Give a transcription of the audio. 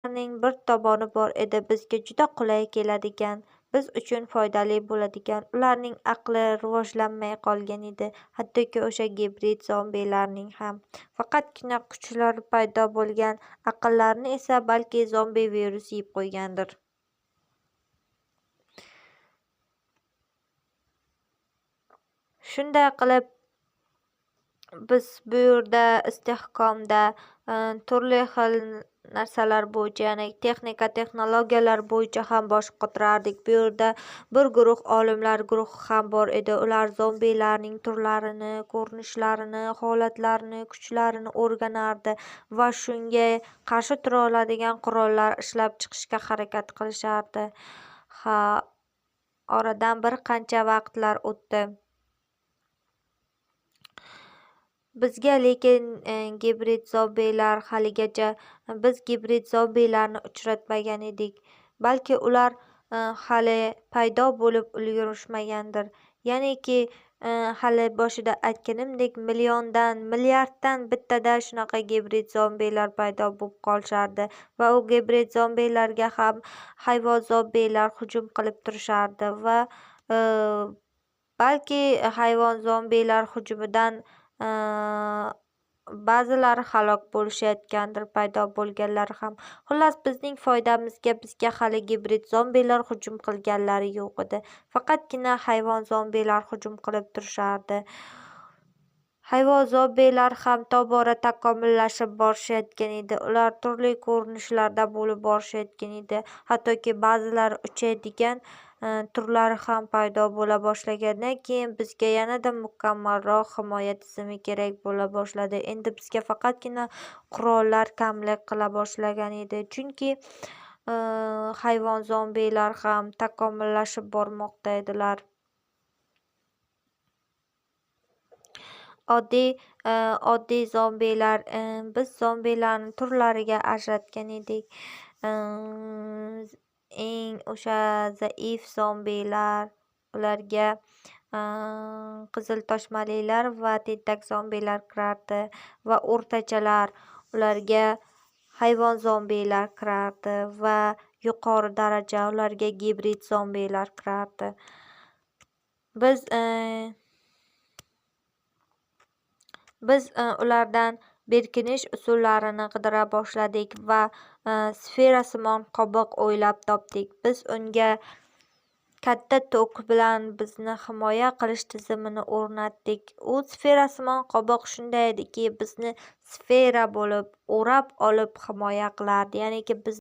Bir tomoni bor edi, bizga juda qulay keladigan, biz uchun foydali bo'ladigan. Ularning aqli rivojlanmay qolgan edi, hattoki o'sha gibrid zombilarning ham. Faqatgina kuchlari paydo bo'lgan, aqllarini esa balki zombi virus yeb qo'ygandir. Shunday qilib, biz bu yerda istehkomda turli xil narsalar bo'yicha, ya'ni texnika, texnologiyalar bo'yicha ham bosh qotirardik. Bu yerda bir guruh olimlar guruhi ham bor edi. Ular zombilarning turlarini, ko'rinishlarini, holatlarini, kuchlarini o'rganardi va shunga qarshi tura oladigan qurollar ishlab chiqishga harakat qilishardi. Ha, oradan bir qancha vaqtlar o'tdi. Bizga lekin gibrid zombilar haligacha, biz gibrid zombilarni uchratmagan edik. Balki ular hali paydo bo'lib ulgurishmagandir. Ya'niki hali boshida aytganimdek, milliondan, milliarddan bittada shunaqa gibrid zombilar paydo bo'lib qolishardi va u gibrid zombilarga ham hayvon zombilar hujum qilib turishardi va balki hayvon zombilar hujumidan ba'zilari halok bo'lishayotgandir, paydo bo'lganlari ham. Xullas, bizning foydamizga bizga hali gibrid zombilar hujum qilganlari yo'q edi. Faqatgina hayvon zombilar hujum qilib turishardi. Hayvon zombilar ham tobora takomillashib borishayotgan edi. Ular turli ko'rinishlarda bo'lib borishayotgan edi. Hattoki ba'zilari uchadigan turlari ham paydo bo'la boshlagandan keyin bizga yanada mukammalroq himoya tizimi kerak bo'la boshladi. Endi bizga faqatgina qurollar kamlik qila boshlagan edi. Chunki hayvon zombilar ham takomillashib bormoqda edilar. Oddiy zombilar, biz zombilarni turlariga ajratgan edik. Eng o'sha zaif zombilar, ularga qizil toshmalilar va tentak zombilar kirardi va o'rtachalar, ularga hayvon zombilar kirardi va yuqori daraja, ularga gibrid zombilar kirardi. Biz ulardan berkinish usullarini qidira boshladik va sferasimon qobiq o'ylab topdik. Biz unga katta tok bilan bizni himoya qilish tizimini o'rnatdik. U sferasimon qobiq shunday ediki, bizni sfera bo'lib o'rab olib himoya qilardi. Ya'niki biz